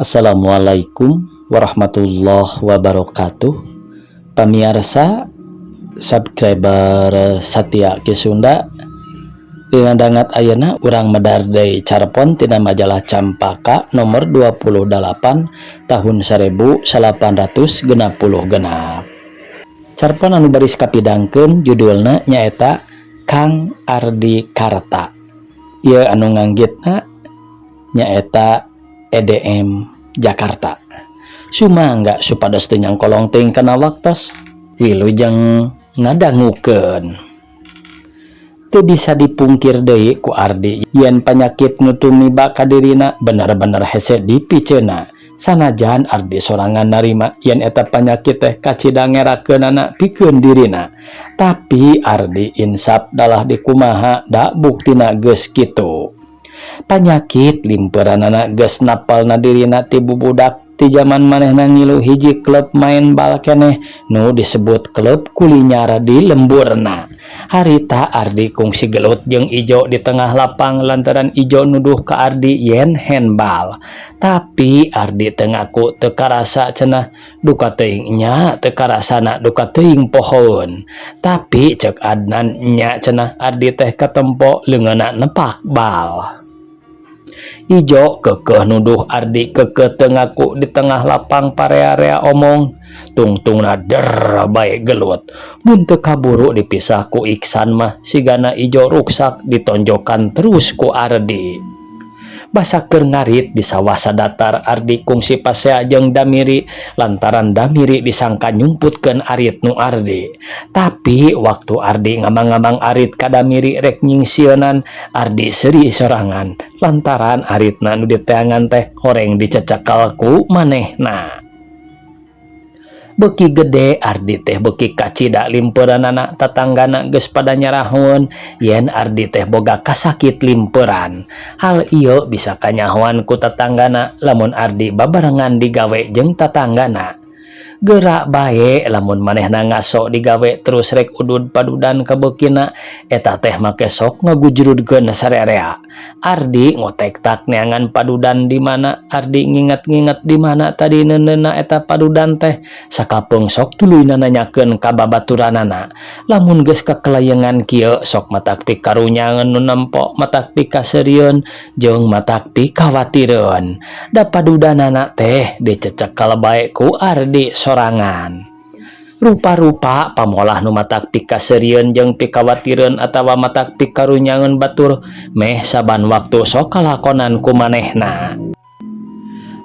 Assalamualaikum warahmatullahi wabarakatuh. Pamiarsa subscriber Satya Ki Sunda, dina dangat ayeuna urang medar deui carpon tina majalah Campaka nomor 28 tahun 1866. Carpon anu baris kapidangkeun judulna nyaeta Kang Ardi Karta. Ieu anu nganggitna nyaeta EDM Jakarta. Sumangga supados teu nyangkolong teuing kana waktos, wilujeng ngadangukeun. Teu bisa dipungkir deui ku Ardi yen panyakit nu tumiba ka dirina bener-bener hese dipiceuna. Sanajan Ardi sorangan narima yen eta panyakit teh kacida ngerakeunana pikeun dirina, tapi Ardi insap dalah dikumaha da buktina geus kitu. Panyakit limperanana geus napalna dirina ti bubudak, ti jaman manehna ngilu hiji klub main bal keneh nu disebut klub Kulinyar di lemburna. Harita Ardi kungsi gelut jeung Ijo di tengah lapang lantaran Ijo nuduh ka Ardi yen handball. Tapi Ardi teu ngaku, teu karasa cenah, duka teuing nya teu karasana, duka teuing pohoeun. Tapi cek Adnan, nya cenah Ardi teh katempo leungeunna nepak bal. Ijo keukeuh nuduh, Ardi keukeuh teu ngaku. Di tengah lapang parea-rea omong, tungtungna der bae gelut. Mun teu kaburu dipisah ku Iksan mah sigana Ijo ruksak ditonjokan terus ku Ardi. Basa keur ngarit di sawah sadatar, Ardi kungsi pasea jeung Damiri lantaran Damiri disangka nyumputkeun arit nu Ardi. Tapi waktu Ardi ngamang-ngamang arit ka Damiri rek nyingsieunan, Ardi seuri sorangan lantaran aritna nu diteangan teh horeng dicecekal ku manehna. Beuki gede Ardi teh beuki kacida limperanana. Tatanggana geus pada nyarahoeun yen Ardi teh boga kasakit limperan. Hal ieu bisa kanyahoan ku tatanggana lamun Ardi babarengan digawe jeung tatanggana. Geura bae lamun manehna ngaso digawe terus rek udud padudan kabeukina eta teh make sok ngagujrudkeun sarerea. Ardi ngotektak neangan padudan di mana. Ardi nginget-nginget di mana tadi neundeunna eta padudan teh. Sakapeung sok tuluyna nanyakeun ka babaturanana. Lamun geus kakelayengan kieu sok matak pikarunyangeun nu nempo, matak pikaseurieun jeung matak pikawatireun. Da padudanana teh dicecekal bae ku Ardi sorangan. Rupa-rupa pamolah nu matak pikaseurieun jeung pikawatireun atawa matak pikarunyangeun batur meh saban waktu sok kalakonan ku manehna.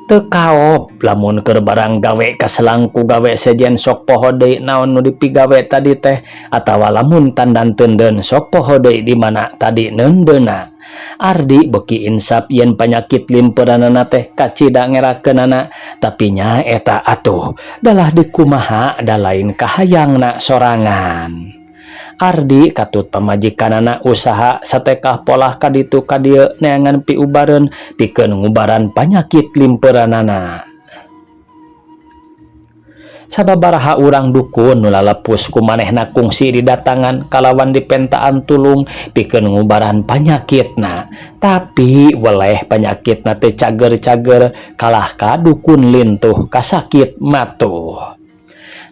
Teu kaop lamun keur barang gawe kaselang ku gawe sejen sok poho deui naon nu dipigawe tadi teh, atawa lamun tandan teundeun sok poho deui di mana tadi neundeunna. Ardi beuki insap yen panyakit limperanana teh kacida ngerakeunana, tapi nya eta atuh dalah dikumaha da lain kahayangna sorangan. Ardi katut pamajikanana usaha satekah polah ka ditu ka dieu neangan piubareun pikeun ngubaran panyakit limperanana. Sababaraha urang dukun nu lalepus ku manehna kungsi didatangan kalawan dipentaan tulung pikeun ngubaran panyakitna. Tapi weleh panyakitna teu cager-cager, kalah ka dukun lintuh kasakit matuh.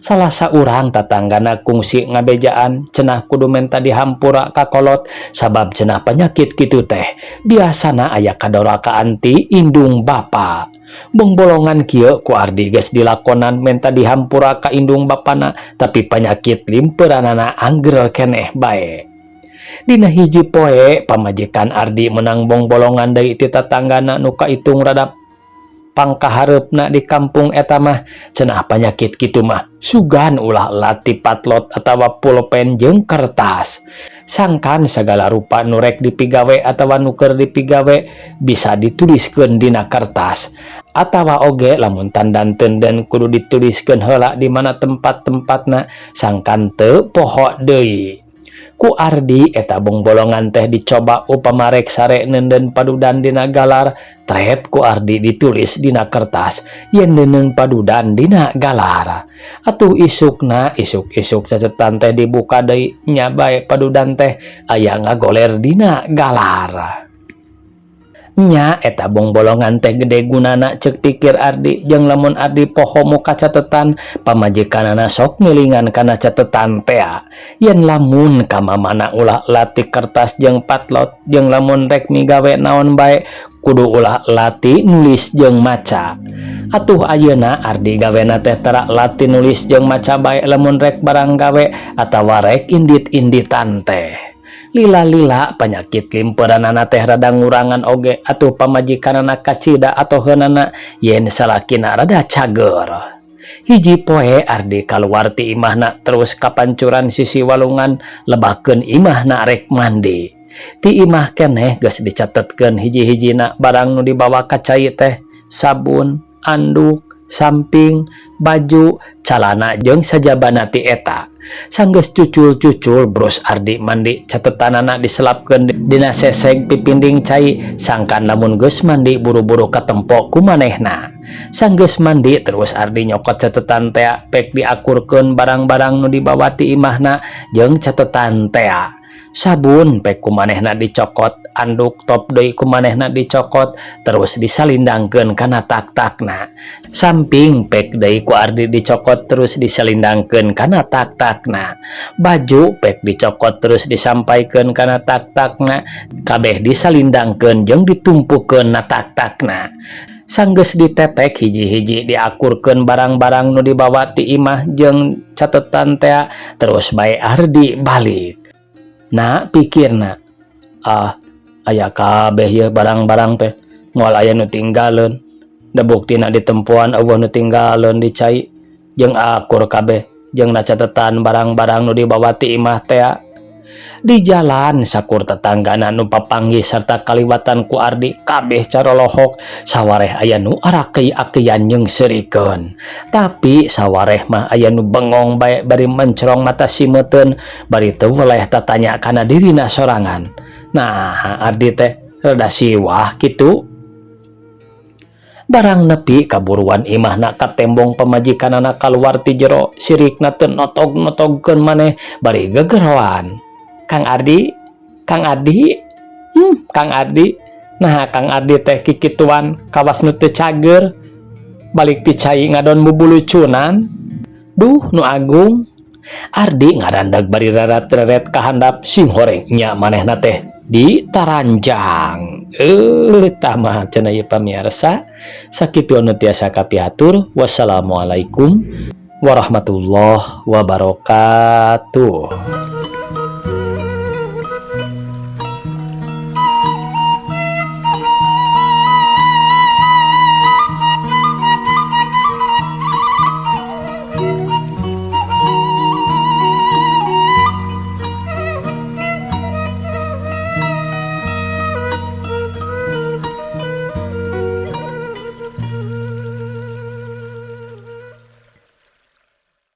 Salah saurang tatanggana kungsi ngabejaan cenah kudu menta dihampura ka kolot sabab cenah panyakit kitu teh biasana aya kadorakaan ti indung bapa. Bongbolongan kieu ku Ardi geus dilakonan menta dihampura ka indung bapana, tapi panyakit limperanana angger keneh bae. Dina hiji poe pamajikan Ardi menang bongbolongan deui ti tatanggana nu kaitung rada pangkahareupna di kampung eta mah. Cenah panyakit kitu mah sugan ulah lat tipatlot atawa pulpen jeung kertas, sangkan sagala rupa nu rek dipigawe atawa nu keur dipigawe bisa dituliskeun dina kertas, atawa oge lamun tandan teundeun kudu dituliskeun heula di mana tempat-tempatna sangkan teu poho deui. Ku Ardi eta bongbolongan teh dicoba. Upama rek sare neundeun padudan dina galar, tret ku Ardi ditulis dina kertas yen neundeun padudan dina galar. Atuh isukna isuk-isuk cacetan teh dibuka deui, nya bae padudan teh aya ngagoler dina galar. Nya eta bongbolongan teh gede gunana, cek pikir Ardi, jeung lamun Ardi poho muka catetan, pamajikanana sok ngilingan kana catetan tea. Yen lamun ka mamana ulah lati kertas jeung patlot, jeung lamun rek migawe naon bae kudu ulah lati nulis jeung maca. Atuh ayeuna Ardi gawena teh tara lati nulis jeung maca bae lamun rek barang gawe atawa rek indit-inditan teh. Lila-lila panyakit limperanana teh rada ngurangan oge, atuh pamajikanana kacida atoheunana yen salakina rada cager. Hiji poe Ardi kaluar ti imahna terus kapancuran sisi walungan lebakeun imahna rek mandi. Ti imah keneh geus dicatetkeun hiji-hijina barang nu dibawa ka cai teh, sabun, anduk, samping, baju, calana jeung sajabana ti eta. Sanggeus cucul-cucul brus Ardi mandi, catetanana diselapkeun dina seseg pipinding cai, sangkan lamun geus mandi buru-buru katempo ku manehna. Sanggeus mandi terus Ardi nyokot catetan tea, pek diakurkeun barang-barang nu dibawa ti imahna jeung catetan tea. Sabun pek ku manehna dicokot, anduk top deui ku manehna dicokot terus disalindangkeun kana tak-takna. Samping pek deui ku Ardi dicokot terus disalindangkeun kana tak-takna. Baju pek dicokot terus disampaikeun kana tak-takna, kabeh disalindangkeun jeung ditumpukeun na tak-takna. Sanggeus ditetek hiji-hiji diakurkeun barang-barang nu dibawa ti imah jeung catetan tea, terus bae Ardi balik. Na pikirna, "Ah, aya kabeh yeuh barang-barang teh, moal aya nu tinggaleun. Da buktina ditempoan euweuh nu tinggaleun di cai, jeung akur kabeh jeung na catetan barang-barang nu dibawa ti imah tea." Di jalan sakur tetanggana nu papanggih sarta kaliwatan ku Ardi kabeh carolohok, sawareh aya nu arakei-akeian jeung seurikeun. Tapi sawareh mah aya nu bengong bae bari mencrong mata simeuteun bari teu weleh tatanya kana dirina sorangan. Nah, Ardi teh rada siwah kitu. Barang nepi kaburuan imahna, katembong pamajikanana kaluar ti jero, sirikna teu notog-notogkeun maneh bari gegeroan. "Kang Ardi, Kang Ardi, Kang Ardi, nah Kang Ardi teh kikituan kawas nu teu cager, balik ti cai ngadon bubulucunan. Duh, nu agung." Ardi ngarandag bari rarat-reret ka handap, "Sing horeng nya manehna teh ditaranjang." Eh, tah mah cenah ieu pamiarsa, sakitu anu tiasa kapihatur. Wassalamualaikum warahmatullahi wabarakatuh.